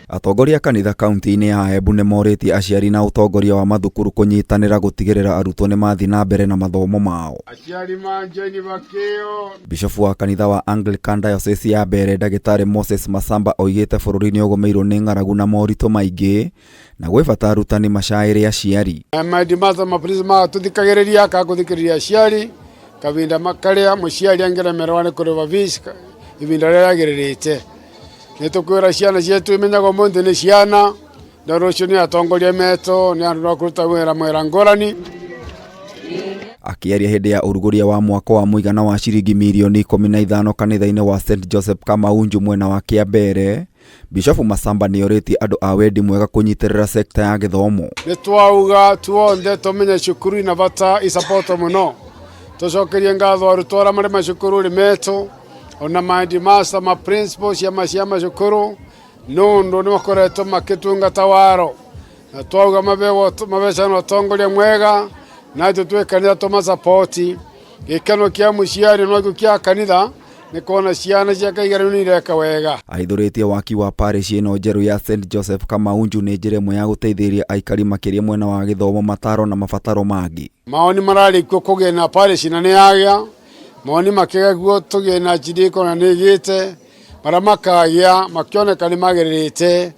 Atongoria a kanitha kaunti-inĩ ya Embu nĩ morĩtie aciari na ũtongoria wa mathukuru kũnyitanĩra gũtigĩrĩra arutwo nĩ mathiĩ na mbere na mathomo mao. Aciari manjeni bakio. Bishofu wa kanitha wa Anglican Diocese ya Mbere Ndagĩtarĩ Moses Masamba oigĩte bũrũri nĩ ũgũmĩirwo nĩ ng'aragu na moritũ maingĩ na gwĩ bata arutani macaĩre aciari. Maheadmaster maprincipal magatũthikagĩrĩria ka gũthikĩrĩria aciari kavinda karia mũciari angĩremerwa nĩ kũrĩba fees ivinda rĩrĩa rĩagĩrĩrĩte. Nĩ tũkwĩra ciana cietu imenyaga ũmũthĩ nĩ ciana na rũciũ nĩ atongoria metũ nĩ andũ no kũruta wĩra mwĩra ngũrani. Akĩaria hĩndĩ ya ũrugũria wa mwako wa mũigana wa ciringi mirioni 15 kanitha-inĩ wa St Joseph Kamaunju mwena wa Kĩambere, Bishofu Masamba nĩorĩtie andũ a wendi mwega kũnyitĩrĩra sekta ya gĩthomo. Nĩ twauga tuonthe tũmenye cukuru ina bata isapotwo mũno, tũcokerie ngatho arutwo arĩa marĩ macukuru-inĩ metũ ona ma headmaster ma principal ciama cia macukuru nũndũ nĩ makoretwo makĩtungata waro na twauga mabecana ũtongoria mwega na ithuĩ twĩ kanitha tũmasapoti. Gĩkeno kĩa mũciari nokĩo kĩa kanitha nĩ kuona ciana ciake igeranio nĩ ireka wega. Ahithũrĩtie waki wa parish ĩno njerũ ya St Joseph Kamaunju nĩ njĩra ĩmwe ya gũteithĩrĩria aikari makĩria mwena wa gĩthomo, mataro na mabataro mangĩ. Maoni mararĩ kuo kũgĩa na parish na nĩ yagĩa, maoni makĩgĩa kuo tũgĩe na njirĩko na nĩ ĩgĩte, marĩa makagĩa makĩoneka nĩ magĩrĩrĩte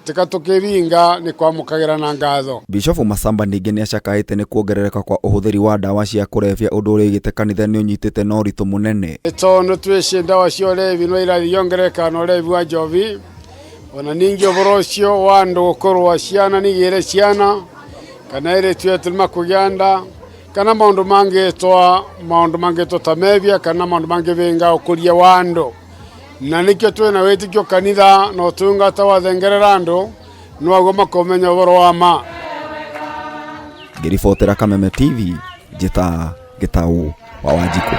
tika tũkĩringa nĩ kwamũkagĩra na ngatho. Bishofu Masamba ningĩ nĩ acakaĩte nĩ kuongerereka kwa ũhũthĩri wa ndawa cia kũrebia ũndũ ũrĩa oigĩte kanitha nĩ ũnyitĩte na ũritũ mũnene. Tondũ twĩcie ndawa cia ũrevi no irathiĩ iongerereka na ũrevi wa njovi ona ningĩ ũhoro ũcio wa andũ gũkorwo ciana nĩigĩre ciana kana airĩtu etu nĩmakũgĩa nda kana maũndũ mangĩtwa maũndũ mangĩtwa ta mebia kana maũndũ mangĩbĩnga ũkũria wa andũ na nĩkĩo twĩna wĩtĩkio kanitha na ũtungata wathengerera andũ noguo makomenya ũhoro wa ma. Ngĩribotera Kameme TV njĩta Gĩtaũ wa Wanjikũ.